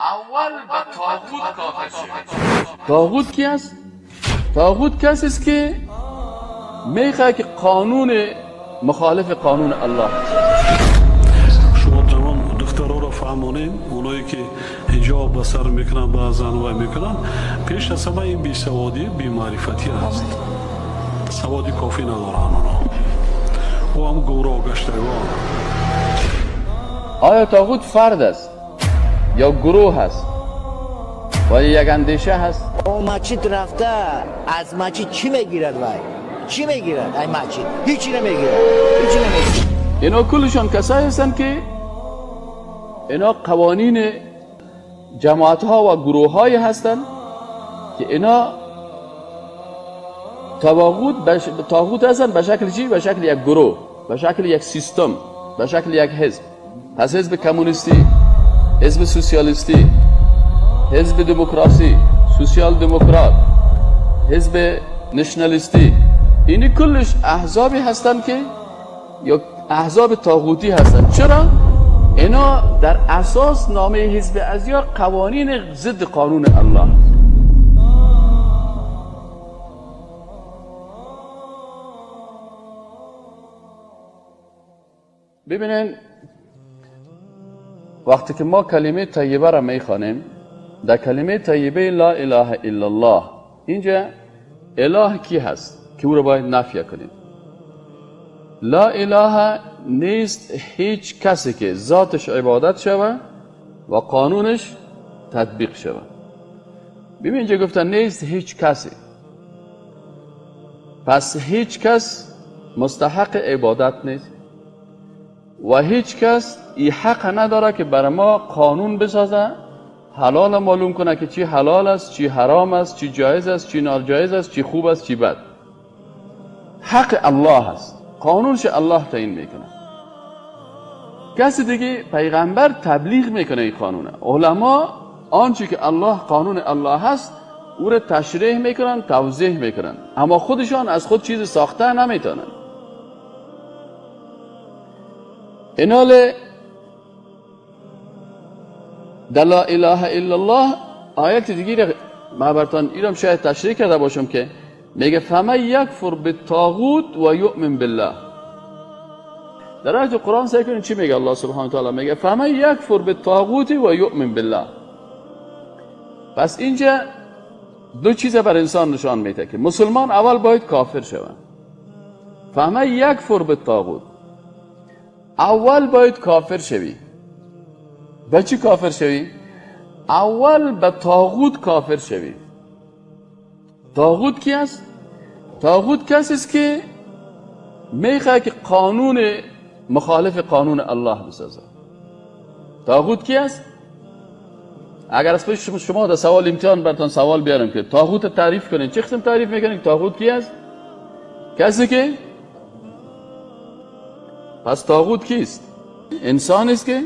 اول به طاغوت کافر شوید. طاغوت کی است؟ طاغوت کسی است که میخواد که قانون مخالف قانون الله است. Шумо тамом духтароро фаҳмонем, оное ки ҳиҷоб ба сар мекунанд, баъзан вай мекунанд, пеш аз ҳама ин бесаводӣ, бемаърифатӣ аст. Саводи кофӣ надоранд оно, ӯ ҳам гумроҳ гаштагон. آیا طاغوت فرد است یا گروه هست و یک اندیشه هست؟ او مسجد رفته، از مسجد چی میگیرد؟ وای، چی میگیرد ای مسجد؟ هیچی نمیگیرد، هیچی نمیگیرد. اینا کلشان کسایی هستند که اینا قوانین جماعت ها و گروه های هستند که اینا طاغوت هستند. به شکل چی؟ به شکل یک گروه، به شکل یک سیستم، به شکل یک حزب. پس حزب کمونیستی، حزب سوسیالیستی، حزب دموکراسی، سوسیال دموکرات، حزب نشنالیستی، اینی کلش احزابی هستند که یا احزاب طاغوتی هستند. چرا؟ اینا در اساس نامه حزب ازیا قوانین ضد قانون الله. ببینین، وقتی که ما کلمه طیبه را میخوانیم، در کلمه طیبه لا اله الا الله، اینجا اله کی هست که او را باید نفی کنیم؟ لا اله نیست هیچ کسی که ذاتش عبادت شوه و قانونش تطبیق شوه. ببین، اینجا گفتن نیست هیچ کسی، پس هیچ کس مستحق عبادت نیست و هیچ کس ای حق نداره که بر ما قانون بسازه، حلال معلوم کنه که چی حلال است، چی حرام است، چی جایز است، چی ناجایز است، چی خوب است، چی بد. حق الله است، قانونش الله تعیین میکنه. کسی دیگه، پیغمبر تبلیغ میکنه این قانونه، علما آنچه که الله، قانون الله هست، او را تشریح میکنن، توضیح میکنن، اما خودشان از خود چیز ساخته نمیتونن. اینال در لا اله الا الله آیت دیگه ما برتان ایرم شاید تشریح کرده باشم که میگه فمن یکفر بالطاغوت و یؤمن بالله. در آیت قرآن سعی کنید چی میگه الله سبحانه و تعالی؟ میگه فمن یکفر بالطاغوت و یؤمن بالله. پس اینجا دو چیز بر انسان نشان میده که مسلمان اول باید کافر شود. فمن یکفر بالطاغوت، اول باید کافر شوی. به چی کافر شوی؟ اول به طاغوت کافر شوی. طاغوت کی است؟ طاغوت کسی است که میخواد که قانون مخالف قانون الله بسازه. طاغوت کی است؟ اگر از پیش شما در سوال امتحان براتون سوال بیارم که طاغوت تعریف کنین، چه قسم تعریف میکنین؟ طاغوت کی است؟ کسی که، پس طاغوت کیست؟ انسان است که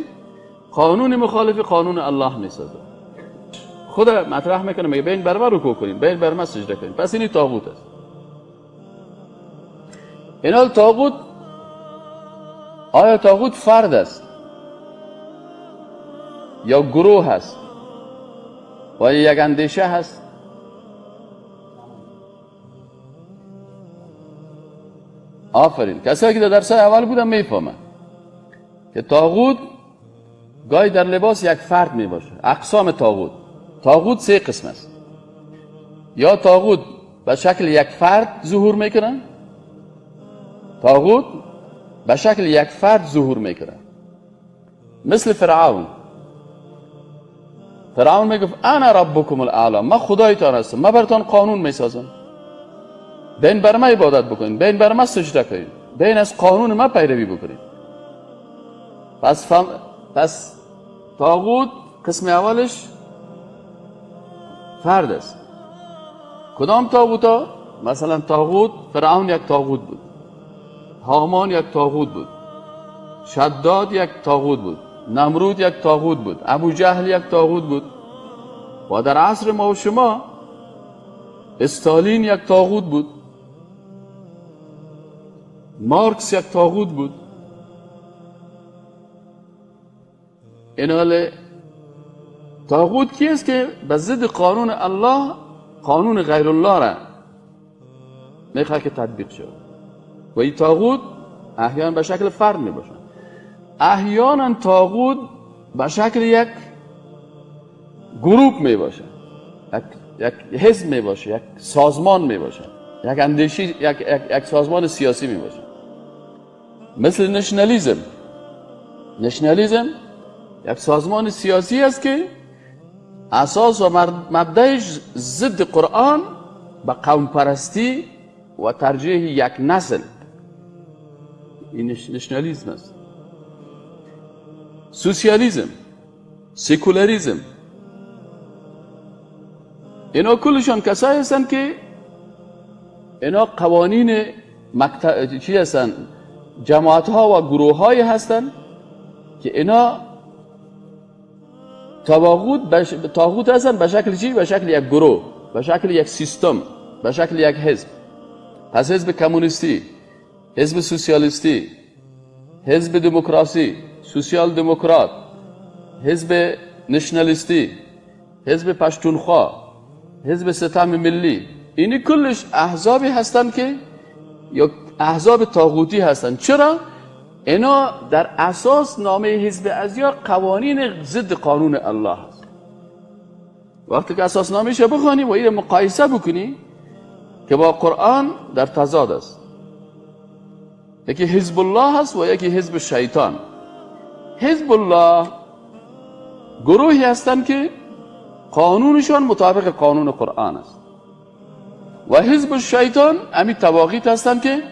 قانون مخالف قانون الله میسازه، خود مطرح میکنه، میگه بین بر من رکوع کنیم، بین بر من سجده کنیم. پس اینی طاغوت است. اینا طاغوت، آیا طاغوت فرد است یا گروه هست و یک اندیشه هست؟ آفرین، کسایی که در درس اول بودن میفهمن که طاغوت گاهی در لباس یک فرد می باشه. اقسام طاغوت، طاغوت سه قسم است. یا طاغوت به شکل یک فرد ظهور میکنه، طاغوت به شکل یک فرد ظهور میکنه، مثل فرعون. فرعون میگفت انا ربکم الاعلی، من خدایتان هستم، من براتان قانون میسازم، بین بر من عبادت بکنین، بین بر من سجده کنین، بین از قانون من پیروی بکنین. پس طاغوت قسم اولش فرد است. کدام طاغوت ها؟ مثلا طاغوت فرعون یک طاغوت بود، هامان یک طاغوت بود، شداد یک طاغوت بود، نمرود یک طاغوت بود، ابو جهل یک طاغوت بود و در عصر ما و شما استالین یک طاغوت بود، مارکس یک طاغوت بود. اینال طاغوت کی است که به ضد قانون الله قانون غیر الله را میخواد که تطبیق شود. و این طاغوت احیانا به شکل فرد میباشد، احیانا طاغوت به شکل یک گروپ میباشه، یک حزب میباشه، یک سازمان میباشه، یک اندیشی، یک سازمان سیاسی میباشه. مثل nationalism. nationalism یک سازمان سیاسی است که اساس و مبدأش ضد قرآن به قوم پرستی و ترجیح یک نسل، این nationalism است. سوسیالیسم، سکولاریسم، اینا کلشان کسایی هستند که اینا قوانین مکتب چی هستند، جماعت ها و گروه های هستند که اینا طاغوت هستند به شکل چی؟ به شکل یک گروه، به شکل یک سیستم، به شکل یک حزب. پس حزب کمونیستی، حزب سوسیالیستی، حزب دموکراسی، سوسیال دموکرات، حزب nationalist ی، حزب پشتونخوا، حزب ستم ملی، اینی کلش احزابی هستند که یا احزاب طاغوتی هستند. چرا؟ اینا در اساس نامه حزب ازیا قوانین ضد قانون الله است. وقتی که اساس نامه‌ش بخوانی و این مقایسه بکنی که با قرآن در تضاد است. یکی حزب الله هست و یکی حزب شیطان. حزب الله گروهی هستند که قانونشان مطابق قانون قرآن است و حزب الشیطان امی طواغیت هستند که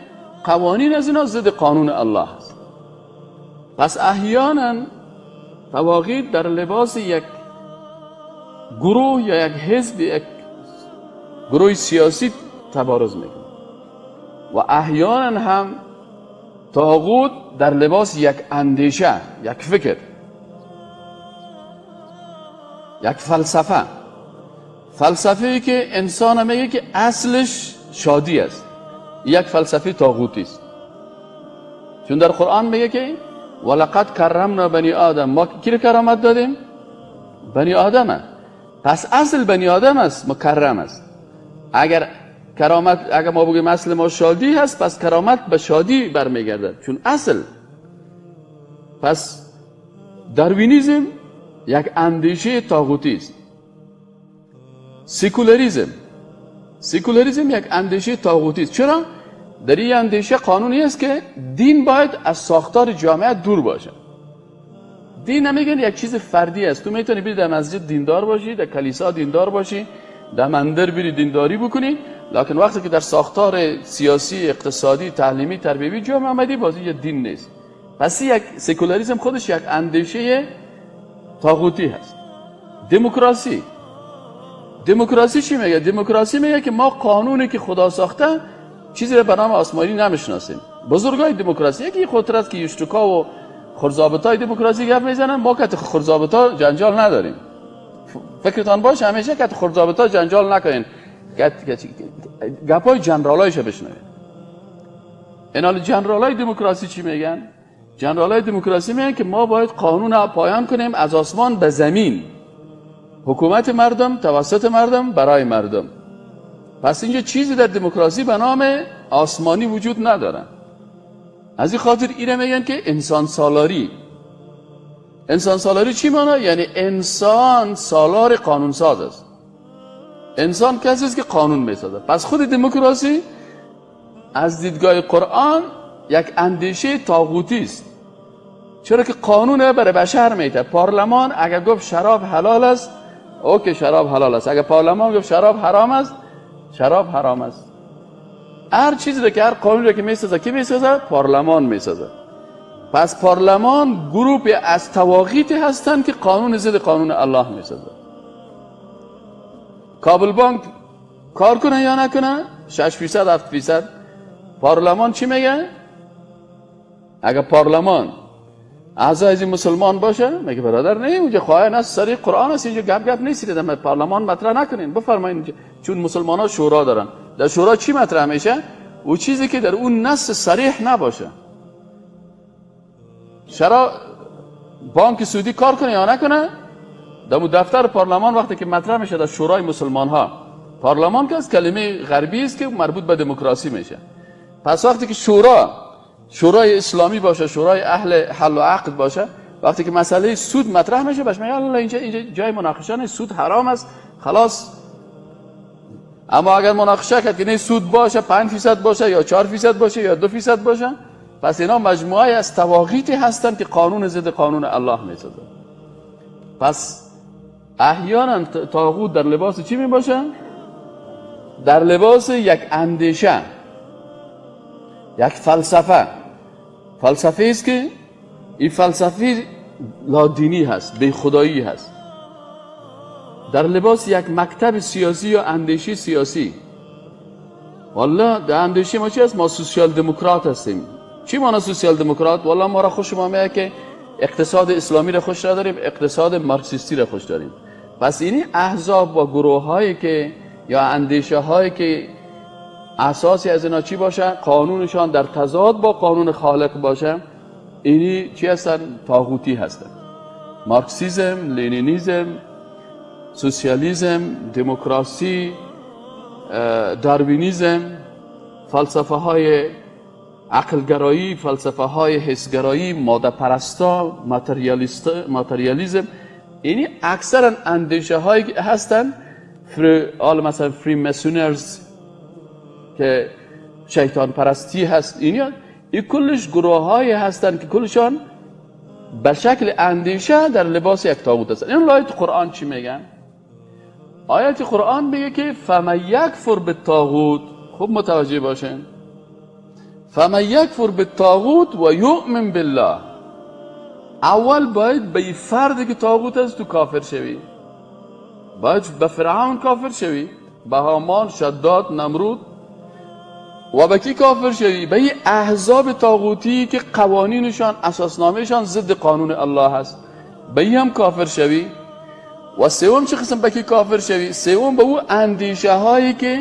قوانین از اینا ضد قانون الله است. پس احیانا طواغیت در لباس یک گروه یا یک حزب، یک گروه سیاسی تبارز میکنه و احیانا هم طاغوت در لباس یک اندیشه، یک فکر، یک فلسفه، فلسفه ای که انسان میگه که اصلش شادی است، یک فلسفه طاغوتی است. چون در قرآن میگه که ولقد کرمنا بنی آدم، ما کی رو کرامت دادیم؟ بنی آدم. پس اصل بنی آدم است، مکرم است. اگر کرامت، اگر ما بگیم اصل ما شادی هست، پس کرامت به شادی برمیگردد، چون اصل. پس داروینیزم یک اندیشه طاغوتی است. سکولاریزم، سکولاریزم یک اندیشه طاغوتی است. چرا؟ در این اندیشه قانونی است که دین باید از ساختار جامعه دور باشه. دین نمیگن یک چیز فردی است. تو میتونی بری در مسجد دیندار باشی، در کلیسا دیندار باشی، در مندر بری دینداری بکنی، لکن وقتی که در ساختار سیاسی، اقتصادی، تعلیمی، تربیوی جامعه آمدی، بازی یه دین نیست. پس یک سکولاریسم خودش یک اندیشه طاغوتی هست. دموکراسی، دموکراسی چی میگه؟ دموکراسی میگه که ما قانونی که خدا ساخته چیزی رو به نام آسمانی نمیشناسیم. بزرگای دموکراسی یکی خودت که یشتکا و خرزابطای دموکراسی گپ میزنن، ما که خرزابطا جنجال نداریم. فکرتان باشه همیشه که خرزابطا جنجال نکنین، گپای جنرالایش بشنوید. اینا جنرالای دموکراسی چی میگن؟ جنرالای دموکراسی میگن که ما باید قانون پایان کنیم از آسمان به زمین، حکومت مردم توسط مردم برای مردم. پس اینجا چیزی در دموکراسی به نام آسمانی وجود نداره. از این خاطر اینه میگن که انسان سالاری. انسان سالاری چی مانا؟ یعنی انسان سالار قانون ساز است. انسان کسی است که قانون میسازه. پس خود دموکراسی از دیدگاه قرآن یک اندیشه طاغوتی است. چرا که قانون برای بشر میده. پارلمان اگر گفت شراب حلال است، okay شراب حلال است. اگر پارلمان گفت شراب حرام است، شراب حرام است. هر چیزی که هر قانونی که میسازه، کی میسازه؟ پارلمان میسازه. پس پارلمان گروپ از طواغیتی هستند که قانون ضد قانون الله میسازه. کابل بانک کار کنه یا نکنه 6% 7%، پارلمان چی میگه؟ اگر پارلمان اعضای از مسلمان باشه میگه برادر نه، اونجا خواهی است سری قرآن است، اینجا گپ گپ نیست، در پارلمان مطرح نکنین، بفرمایین. چون مسلمان ها شورا دارن، در شورا چی مطرح میشه؟ او چیزی که در اون نص صریح نباشه. چرا بانک سودی کار کنه یا نکنه؟ در دفتر پارلمان وقتی که مطرح میشه در شورای مسلمان ها، پارلمان که از کلمه غربی است که مربوط به دموکراسی میشه. پس وقتی که شورای اسلامی باشه، شورای اهل حل و عقد باشه، وقتی که مسئله سود مطرح میشه باش میگه الله اینجا جای مناقشه نیست، سود حرام است، خلاص. اما اگر مناقشه کرد که نه سود باشه 5% باشه یا 4% باشه یا 2% باشه، پس اینا مجموعه از تواغیتی هستند که قانون ضد قانون الله میسازه. پس احیانا طاغوت در لباس چی میباشه؟ در لباس یک اندیشه، یک فلسفه. فلسفه است که این فلسفه لادینی هست، بی خدایی هست. در لباس یک مکتب سیاسی یا اندیشه سیاسی. والله در اندیشه ما چی هست؟ ما سوسیال دموکرات هستیم. چی معنی سوسیال دموکرات؟ والله ما را خوش ما میاد که اقتصاد اسلامی را خوش نداریم، اقتصاد مارکسیستی را خوش داریم. پس اینی احزاب و گروه هایی که یا اندیشه هایی که اساسی از اینا چی باشه؟ قانونشان در تضاد با قانون خالق باشه، اینی چی هستن؟ طاغوتی هستن. مارکسیزم، لنینیزم، سوسیالیسم، دموکراسی، داروینیزم، فلسفه های عقلگرایی، فلسفه های حسگرایی، ماده پرستا، ماتریالیزم، اینی اکثرا اندیشه های هستن. مثلا Freemasoners که شیطان پرستی هست، اینی این کلش گروه های هستن که کلشان به شکل اندیشه در لباس یک طاغوت هستن. این آیت قرآن چی میگن؟ آیت قرآن میگه که فمن یکفر بالطاغوت، خوب متوجه باشین، فمن یکفر بالطاغوت و یؤمن بالله. اول باید به فردی که طاغوت است تو کافر شوی، باید به فرعون کافر شوی، به هامان، شداد، نمرود. و به کی کافر شوی؟ به این احزاب طاغوتی که قوانینشان، اساسنامهشان ضد قانون الله هست، به این هم کافر شوی. و سوم چه قسم به کی کافر شوی؟ سوم به او اندیشه هایی که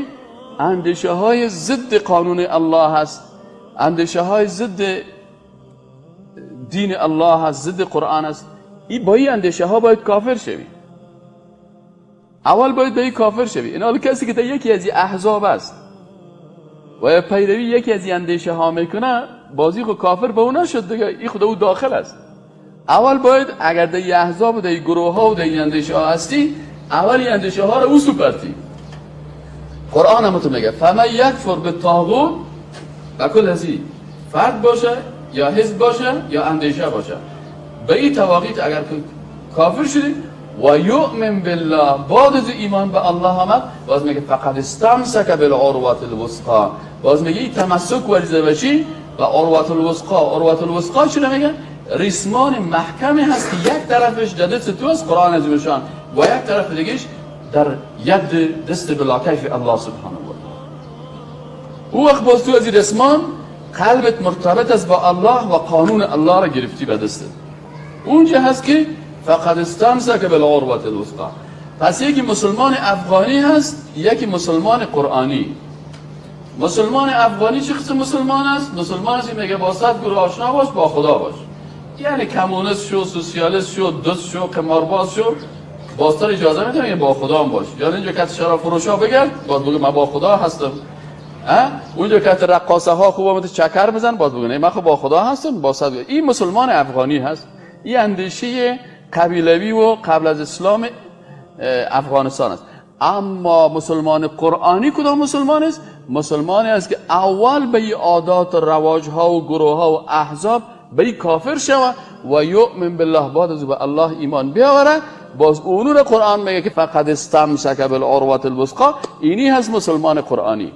اندیشه های ضد قانون الله هست، اندیشه های ضد دین الله هست، ضد قرآن است. این با این اندیشه ها باید کافر شوی. اول باید به این کافر شوی. این حال کسی که در یکی از این احزاب است و پیروی یکی از این اندیشه ها میکنه، بازی خود کافر به او نشد دیگه، این خود او داخل است. اول باید اگر در این احزاب و در این گروه ها و در این اندیشه ها هستی، اول این اندیشه ها رو او سپرتی. قرآن هم تو میگه فمن یکفر بالطاغوت، و کل ازی فرد باشه یا حزب باشه یا اندیشه باشه، به این تواقیت اگر کافر شدی و یؤمن بالله، بعد از ایمان به الله آمد، باز میگه فقد استمسک بالعروة الوثقا. باز میگه این تمسک ورزیده باشی و عروة الوثقا. عروة الوثقا چی میگه؟ ریسمان محکمی هست که یک طرفش در دست تو است، قرآن عظیمشان، و یک طرف دیگهش در ید دست بلا کیف الله سبحانه و تعالی. او وقت باز تو از این ریسمان قلبت مرتبط است با الله و قانون الله را گرفتی به دستت. اونجا هست که فقد استمسک بالعروة الوثقا. پس یکی مسلمان افغانی هست، یکی مسلمان قرآنی. مسلمان افغانی چه قسم مسلمان است؟ مسلمان است که میگه با 100 گروه آشنا باش، با خدا باش. یعنی کمونیست شو، سوسیالیست شو، دوست شو، قمارباز شو، بازتر اجازه میده میگه با خدا هم باش. یعنی اینجا کت شراب فروشا بگرد، باز بگه من با خدا هستم. اونجا کت رقاصه ها خوب اومده چکر بزن، باز بگه من خب با خدا هستم، با 100. این مسلمان افغانی هست. این اندیشه قبیلوی و قبل از اسلام افغانستان است. اما مسلمان قرآنی کدام مسلمان است؟ مسلمانی است که اول به عادات و رواج ها و گروه ها و احزاب به کافر شوه و یؤمن بالله، بعد از به الله ایمان بیاوره. باز اونو رو قرآن میگه که فقد استمسک بالعروة الوثقا. اینی هست مسلمان قرآنی.